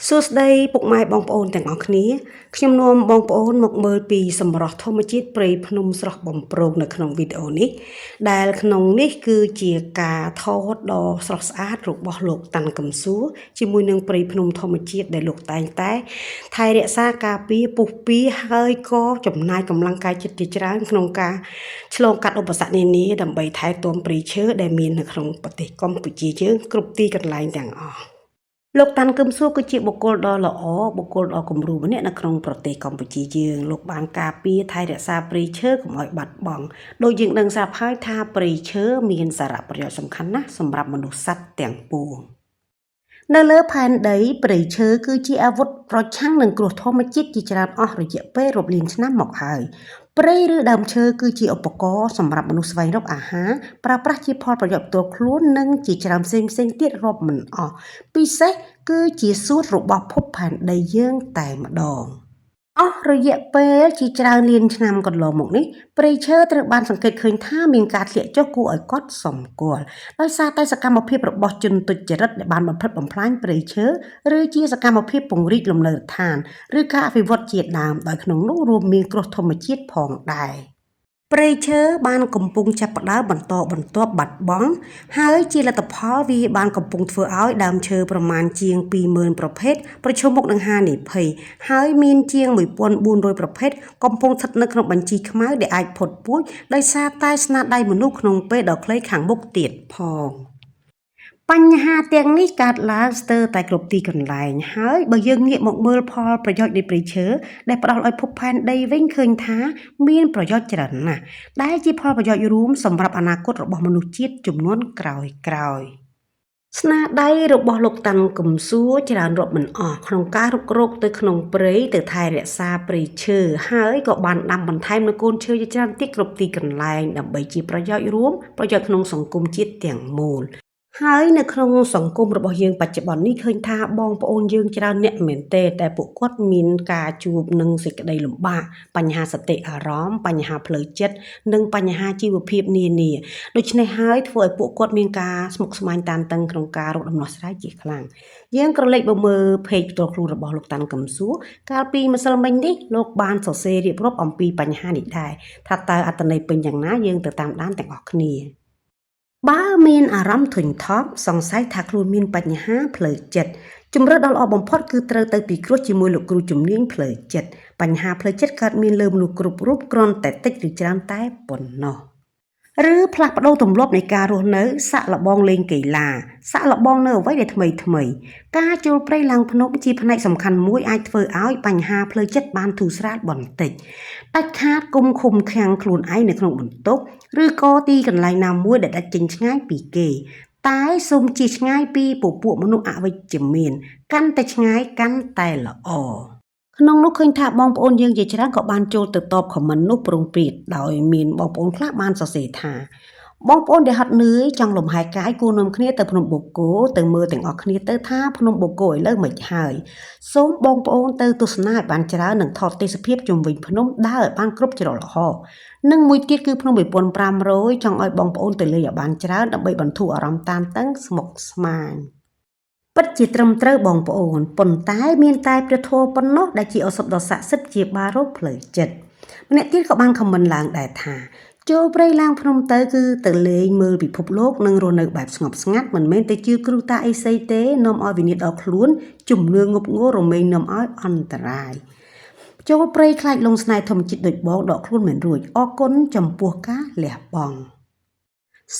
សួស្តីពុកម៉ែបងប្អូនទាំងអស់គ្នាខ្ញុំនាំបងប្អូនមកមើលពីសម្រស់ធម្មជាតិព្រៃភ្នំស្រស់បំព្រងនៅក្នុងវីដេអូនេះដែលក្នុងនេះគឺជាការថតដ៏ស្រស់ស្អាតរបស់លោកតាន់កឹមសួរជាមួយនឹងព្រៃភ្នំធម្មជាតិដែលលោកតែងតែថែរក្សាការពារពុះពៀហើយក៏ចំណាយកម្លាំងកាយចិត្តជាច្រើនក្នុងការឆ្លងកាត់ឧបសគ្គនានាដើម្បីថែទាំព្រៃឈើដែលមាននៅក្នុងប្រទេសកម្ពុជាយើងគ្រប់ទីកន្លែងទាំងអស់ លោកតាន់គឹមសួរគឺជាបុគ្គលដ៏ល្អបុគ្គលដ៏គំរូម្នាក់នៅក្នុងប្រទេសកម្ពុជាយើងលោកបានការពារថែរក្សាព្រៃឈើកុំឲ្យបាត់បង់ដូចយើងដឹងស្រាប់ហើយថាព្រៃឈើមានសារៈប្រយោជន៍សំខាន់ណាស់សម្រាប់មនុស្សសត្វទាំងពួងនៅលើផែនដីព្រៃឈើគឺជាអាវុធប្រឆាំងនឹងគ្រោះធម្មជាតិជាច្រើនអស់រយៈពេលរាប់លានឆ្នាំមកហើយព្រៃឬដើមឈើគឺជាឧបករណ៍សម្រាប់មនុស្សស្វែងរកអាហារប្រើប្រាស់ជាផលប្រយោជន៍ផ្ទាល់ខ្លួននិងជាច្រើនផ្សេងៗទៀតរាប់មិនអស់ពិសេសគឺជាសួតរបស់ភពផែនដីយើងតែម្ដងអស់រយៈពេលជាច្រើនលានឆ្នាំកន្លងមកនេះព្រៃឈើត្រូវបានសង្កេតឃើញថាមានការធ្លាក់ចុះគួរឲ្យកត់សម្គាល់ដោយសារតែសកម្មភាពរបស់ជនទុច្ចរិតដែលបានបំផ្លិចបំផ្លាញព្រៃឈើឬជាសកម្មភាពពង្រីកលំនៅដ្ឋានឬការអភិវឌ្ឍជាដើមដោយក្នុងនោះរួមមានគ្រោះធម្មជាតិផងដែរព្រៃឈើបានកំពុងចាប់ផ្ដើមបន្តបន្ទាប់បាត់បង់ហើយជាលទ្ធផលវាបានកំពុងធ្វើឲ្យដើមឈើប្រមាណជាង20,000ប្រភេទប្រឈមមុខនឹងហានិភ័យហើយមានជាង1400ប្រភេទកំពុងស្ថិតនៅក្នុងបញ្ជីខ្មៅដែលអាចផុតពូជដោយសារតែស្នាដៃមនុស្សក្នុងពេលដ៏ខ្លីខាងមុខទៀតផងបញ្ហាទាំងនេះកើតឡើងស្ទើរតែគ្រប់ទីកន្លែងហើយបើយើងងាកមកមើលផលប្រយោជន៍នៃព្រៃឈើដែលផ្ដល់ឲ្យភពផែនដីវិញឃើញថាមានប្រយោជន៍ច្រើនណាស់ដែលជាផលប្រយោជន៍រួមសម្រាប់អនាគតរបស់មនុស្សជាតិជំនាន់ក្រោយៗស្នាដៃរបស់លោកតាន់គឹមសួរច្រើនរាប់មិនអស់ក្នុងការរុករកទៅក្នុងព្រៃទៅថែរក្សាព្រៃឈើហើយក៏បានដាំបន្ថែមនូវកូនឈើជាច្រើនទៀតគ្រប់ទីកន្លែងដើម្បីជាប្រយោជន៍រួមប្រយោជន៍ក្នុងសង្គមជាតិទាំងមូលហើយនៅក្នុងសង្គមរបស់យើងបច្ចុប្បន្ននេះឃើញថាបងប្អូនយើងច្រើនអ្នកមែនទេតែពួកគាត់មានការជួបនឹងសេចក្តីលំបាកបញ្ហាសតិអារម្មណ៍បញ្ហាផ្លូវចិត្តនិងបញ្ហាជីវភាពនានាដូច្នេះហើយធ្វើឲ្យពួកគាត់មានការស្មុគស្មាញតានតឹងក្នុងការរកដំណោះស្រាយជាខ្លាំងយើងក្រឡេកមកមើល page ផ្ទាល់ខ្លួនរបស់លោកតាន់កឹមសួរកាលពីម្សិលមិញនេះលោកបានសរសេររៀបរាប់អំពីបញ្ហានេះដែរថាតើអត្ថន័យពេញយ៉ាងណាយើងទៅតាមដានទាំងអស់គ្នាបើមានអារម្មណ៍ធុញថប់សង្ស័យថាខ្លួនមានបញ្ហាផ្លូវចិត្តជំរឿនដ៏ល្អបំផុតគឺត្រូវទៅពិគ្រោះជាមួយលោកគ្រូជំនាញផ្លូវចិត្តបញ្ហាផ្លូវចិត្តកើតមានលើមនុស្សគ្រប់រូបគ្រាន់តែតិចឬច្រើនតែប៉ុណ្ណោះឬផ្លាស់ប្ដូរទម្លាប់នៃការរស់នៅសាក់លបងលេងកីឡាសាក់លបងនៅអ្វីដែលថ្មីថ្មីការចូលព្រៃឡើងភ្នំជាផ្នែកសំខាន់មួយអាចធ្វើឲ្យបញ្ហាផ្លូវចិត្តបានធូរស្រាលបន្តិចដាច់ខាតគុំឃុំឃាំងខ្លួនឯងនៅក្នុងបន្ទប់ឬក៏ទីកន្លែងណាមួយដែលដាច់ចេញឆ្ងាយពីគេតែសូមជៀសឆ្ងាយពីពពួកមនុស្សអវិជ្ជមានកាន់តែឆ្ងាយកាន់តែល្អក្នុងនោះឃើញថាបងប្អូនយើងជាច្រើនក៏បានចូលទៅតប comment នោះប្រងព្រាតដោយមានបងប្អូនខ្លះបានសរសេរថាបងប្អូនដែលហត់នឿយចង់លំហែកាយគួរនាំគ្នាទៅភ្នំបូកគោទៅមើលទាំងអស់គ្នាទៅថាភ្នំបូកគោឥឡូវមិនហើយសូមបងប្អូនទៅទស្សនាឲ្យបានច្រើននិងថតទេសភាពជុំវិញភ្នំដើរឲ្យបានគ្រប់ច្រកល្ហកនិងមួយទៀតគឺភ្នំ1500ចង់ឲ្យបងប្អូនទៅលេងឲ្យបានច្រើនដើម្បីបន្ធូរអារម្មណ៍តានតឹងស្មុគស្មាញពិតជាត្រឹមត្រូវបងប្អូនប៉ុន្តែមានតែព្រះធម៌ប៉ុណ្ណោះដែលជាឱសថដ៏ស័ក្តិសិទ្ធិជាបារោគផ្លូវចិត្តម្នាក់ទៀតក៏បានខមមិនឡើងដែរថាចូលព្រៃឡើងភ្នំទៅគឺទៅលេងមើលពិភពលោកនិងរស់នៅបែបស្ងប់ស្ងាត់មិនមែនទៅជឿគ្រូតាអីសីទេនាំឲ្យវិនិច្ឆ័យដល់ខ្លួនជំនឿងប់ងល់រមែងនាំឲ្យអន្តរាយចូលព្រៃខ្លាចលងស្នេហ៍ធម្មជាតិដូចបងដកខ្លួនមិនរួចអរគុណចំពោះការលះបង់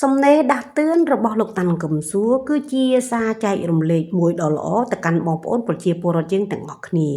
សំណេរដាស់តឿនរបស់លោកតាន់កឹមសួរគឺជាសារចែករំលែកមួយដ៏ល្អទៅកាន់បងប្អូនប្រជាពលរដ្ឋយើងទាំងអស់គ្នា